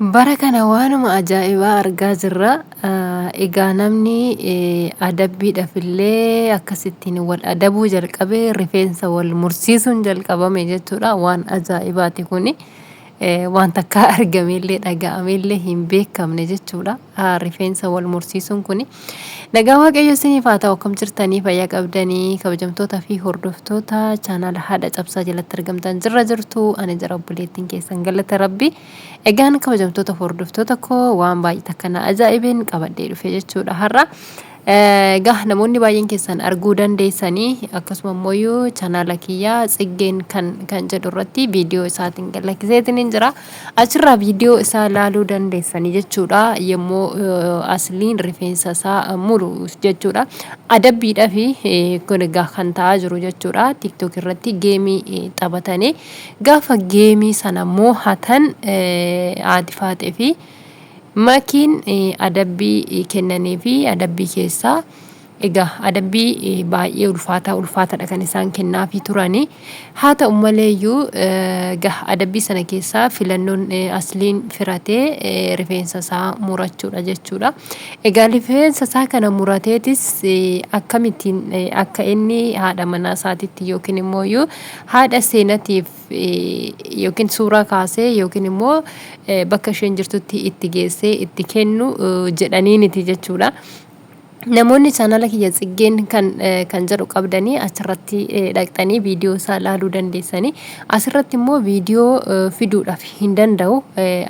Bara kana waanuma ajaa'ibaa argaa jirra. Egaa namni adabbiidhaaf illee akkasittiin wal adabuu jalqabee rifeensa wal mursiisuun jalqabame jechuudha. Waan ajaa'ibaati kuni. Waan takkaa argameellee dhaga'ameellee hin beekamne jechuudha. Rifeensa wal mursiisuun kuni. Nagaa Waaqayyo isiniif haa ta'u akkam jirtanii fayyaa qabdanii kabajamtoota fi hordoftoota chaanaala haadha cabsaa jalatti argamtan jirra jirtu ani jara obboleettiin keessan galata rabbi. Egaan kabajamtoota hordoftoota koo waan baay'ee takka na ajaa'ibeen qabadhee dhufe jechuudha har'a. Egaa namoonni baay'een keessan arguu dandeessanii akkasuma immoo chaanaala kiyyaa tsiggeen kan kan jedhu irratti viidiyoo isaatiin gadlakkiseetiin hin jira. Achirraa viidiyoo isaa ilaaluu dandeessanii jechuudha yommuu asliin rifeensa isaa muru jechuudha. Adabbiidhaa fi kun egaa kan ta'aa jiru jechuudha. TikTok irratti geemii taphatanii Gaafa geemii sana moohatan haati faaxee fi makiin adabbii kennaniifi adabbii keessaa egaa adabbii baay'ee ulfaataa ulfaataadha kan isaan kennaafii turani. Haa ta'u maleeyyuu egaa adabbii sana keessaa filannoon asliin firatee rifeensa isaa murachuudha jechuudha. Egaa rifeensa isaa kana murateetis akkamittiin akka inni haadha manaa isaatitti yookiin immoo haadha seenatiif yookiin suuraa kaasee yookiin immoo bakka isheen jirtutti itti geessee itti kennu jedhaniiniti jechuudha. Namoonni chaanala kiyya tsiggeen kan kan jedhu qabdanii achirratti dhaqxanii viidiyoo isaa ilaaluu dandeessanii. Asirratti immoo viidiyoo fiduudhaaf hin danda'u.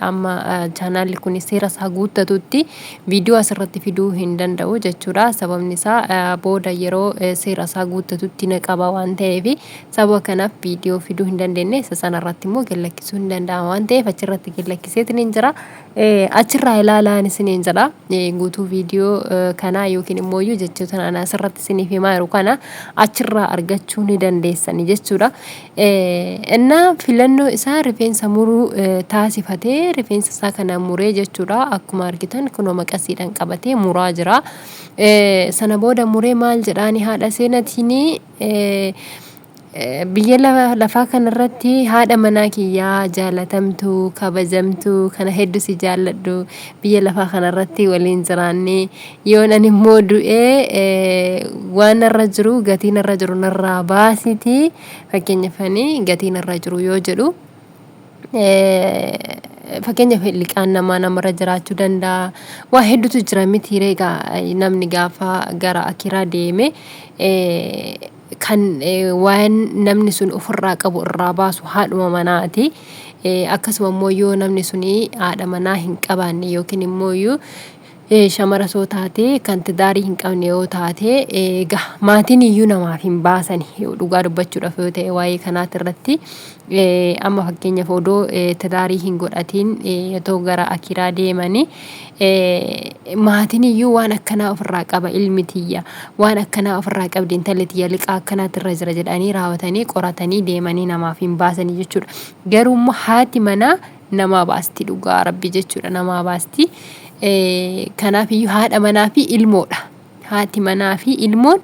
Amma chaanaalli kun seera isaa guuttatutti Viidiyoo asirratti fiduu hin danda'u jechuudha. Sababni isaa booda yeroo seera isaa guuttatutti na qaba waan ta'eef sababa kanaaf viidiyoo fiduu hin dandeenye. Isa sana irratti immoo gad lakkisuu hin danda'ama waan ta'eef achirratti gad lakkiseetiin hin jira. Achirraa ilaalaan isiniin jedha. Guutuu viidiyoo kanaa yookiin immoo jechoota ana asirratti isiniif himaa jiru kana achirraa argachuu ni dandeessani jechuudha. Innaa filannoo isaa rifeensa muruu taasifatee rifeensa isaa kana muree jechuudha. Akkuma argitan kunoo maqasiidhaan qabatee muraa jira. Sana booda muree maal jedhaani haadha seenatiin biyya lafaa kanarratti haadha manaa kiyyaa jaalatamtuu kabajamtuu kana hedduu si jaalladhu biyya lafaa kanarratti waliin jiraannee Yoon ani immoo du'e waan narra jiru gatii narra jiru narraa baasiti fakkeenyaaf ani gatii narra jiru yoo jedhu fakkeenyaaf liqaan namaa namarra jiraachuu danda'a waa hedduutu jira miti egaa namni gaafa gara akiraa deeme kan waan namni sun ofirraa qabu irraa baasu haadhuma manaati. Akkasuma immoo yoo namni sun haadha manaa hin qabaanne yookiin immoo Shamara osoo taatee kan tidaarii hin qabne yoo taate egaa maatiin iyyuu namaaf hin baasani dhugaa dubbachuudhaaf yoo ta'e waa'ee kanaati irratti amma fakkeenyaaf odoo tidaarii hin godhatiin otoo gara akiraa deemanii maatiin iyyuu waan akkanaa ofirraa qaba ilmi tiyya waan akkanaa ofirraa qabdi intalli tiyya liqaa akkanaatti irra jira jedhanii raawwatanii qoratanii deemanii namaaf hin baasanii jechuudha. Garuu immoo haati manaa namaa baasti dhugaa rabbi jechuudha namaa baasti kanaaf iyyuu haadha manaa fi ilmoodha haati manaa fi ilmoon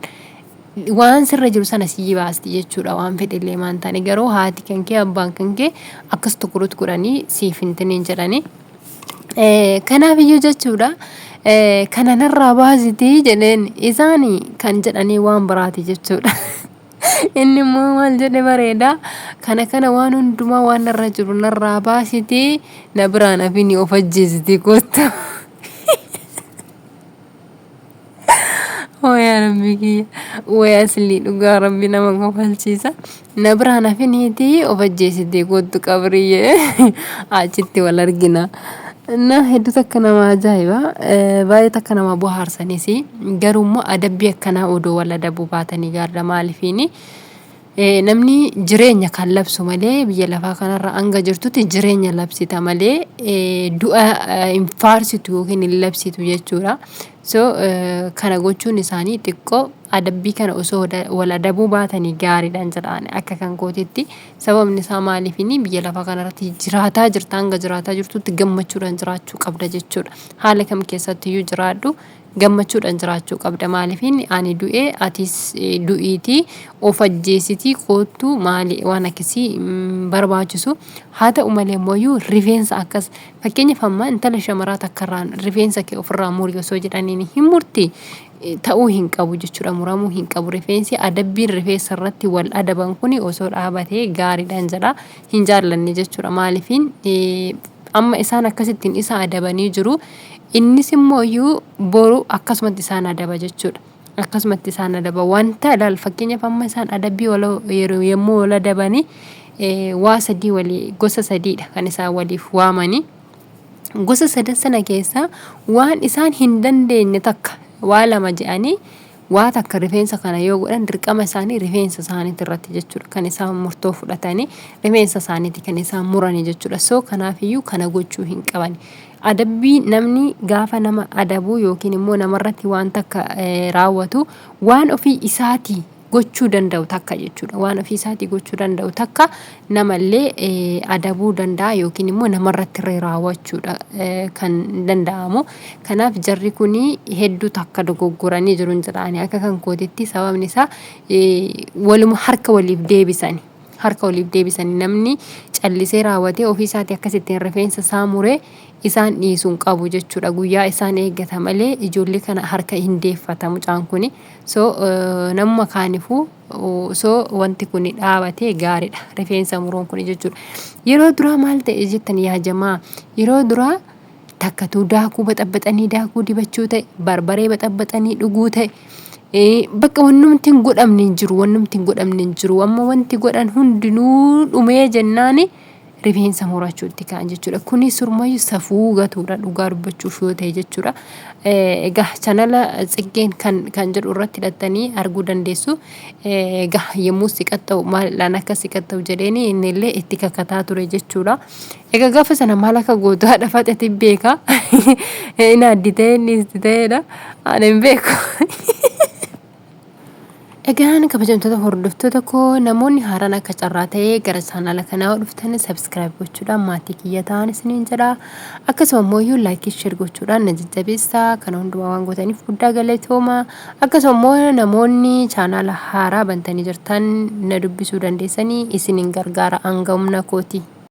waan sirra jiru sana sii baasti jechuudha waan fedhellee maan taane garuu haati kan kee abbaan kan kee akkas tukurut godhanii siif hin tiniin jedhanii kanaaf iyyuu jechuudha kana narraa baasitii jedheen isaani kan jedhanii waan biraati jechuudha. Inni immoo maal jedhe bareeda kana kana waan hundumaa waan narra jiru narraa baasitii na biraan hafini of ajjeesitii kottu. Wayaa rabbi kiyya wayaa aslii dhugaa rabbi nama kofalchiisa na biraan hafiniitii of ajjeesitii kottu qabriyyee achitti wal argina. Na hedduu takka nama ajaa'iba baay'ee takka nama bohaarsanis garuu immoo adabbii akkanaa odoo wal adabuu baatanii gaariidha maalifiini namni jireenya kan labsu malee biyya lafaa kanarra hanga jirtutti jireenya labsita malee du'a hin faarsitu yookiin hin labsitu jechuudha. So kana gochuun isaanii xiqqoo adabbii kana osoo wal adabuu baatanii gaariidhaan jedhaan akka kan kootitti. Sababni isaa maaliifini biyya lafaa kanarratti jiraataa jirta hanga jiraataa jirtutti gammachuudhaan jiraachuu qabda jechuudha. Haala kam keessattiyyuu jiraadhu Gammachuudhaan jiraachuu qabda. Maaliifin ani du'e atis du'iitii of ajjeesitii koottu maali waan akkasii barbaachisu. Haa ta'u malee immoo rifeensa akkas fakkeenyaaf amma intala shamaraa takkarraan rifeensa kee ofirraa muri osoo jedhaniin hin murti ta'uu hin qabu jechuudha. Muramuu hin qabu rifeensi. Adabbiin rifeensa irratti wal adaban kun osoo dhaabatee gaariidhaan jedha. Hin jaallanne jechuudha. Maaliifin amma isaan akkasittiin isa adabanii jiru. Innis immoo iyyuu boru akkasumatti isaan adaba jechuudha. Akkasumatti isaan adaba. Wanta ilaal fakkeenyaaf amma isaan adabbii yeroo yommuu wal adabanii waa sadii walii gosa sadiidha kan isaan waliif waamanii. Gosa sadan sana keessaa waan isaan hin dandeenye takka waa lama jedhanii waa takka rifeensa kana yoo godhan dirqama isaanii rifeensa isaaniiti irratti jechuudha. Kan isaan murtoo fudhatanii rifeensa isaaniiti kan isaan muranii jechuudha. So kanaafiyyuu kana gochuu hin qaban. Adabbii namni gaafa nama adabuu yookiin immoo namarratti waan takka raawwatu waan ofii isaatii gochuu danda'u takka jechuudha. Waan ofii isaatii gochuu danda'u takka namallee adabuu danda'a yookiin immoo namarratti illee raawwachuudha kan danda'amu. Kanaaf jarri kun hedduu takka dogoggoranii jiru hin jedhani akka kan kootitti sababni isaa waluma harka waliif deebisani. Harka waliif deebisani namni callisee raawwatee ofii isaatii akkasittiin rifeensa isaa muree isaan dhiisuu hin qabu jechuudha. Guyyaa isaan eeggata malee ijoollee kana harka hin deeffata mucaan kuni. So namuma kaanifuu osoo wanti kun dhaabatee gaariidha. Rifeensa muruun kun jechuudha. Yeroo duraa maal ta'e jettan yaa jamaa? Yeroo duraa takkatuu daakuu baxabbaxanii daakuu dibachuu ta'e, barbaree baxabbaxanii dhuguu ta'e, bakka wannumti hin godhamne hin jiru, wannumti hin godhamne hin jiru. Amma wanti godhan hundinuu dhumee jennaani rifeensa murachuutti ka'an jechuudha. Kuni surmayyuu safuu gatuudha dhugaa dubbachuuf yoo ta'e jechuudha. Egaa chanala Tsiggeen kan kan jedhu irratti hidhattanii arguu dandeessu. Egaa yommuu si qaxxa'u maalidhaan akka si qaxxa'u jedheeni innillee itti kakataa ture jechuudha. Egaa gaafa sana maal akka gootu haadha faxetti beeka. Inni addi ta'e inni itti ta'edha. Ani hin beeku. Egaan kabajamtoota hordoftoota koo namoonni haaraan akka carraa ta'ee gara chaanaala kanaa yoo dhuftan subscribe gochuudhaan maatii kiyya ta'an isiniin jedha. Akkasuma immoo iyyuu like share gochuudhaan na jajjabeessaa. Kana hundumaa waan gootaniif guddaa galatooma. Akkasuma immoo namoonni chaanaala haaraa bantanii jirtan na dubbisuu dandeessanii isiniin gargaara hanga humna kooti.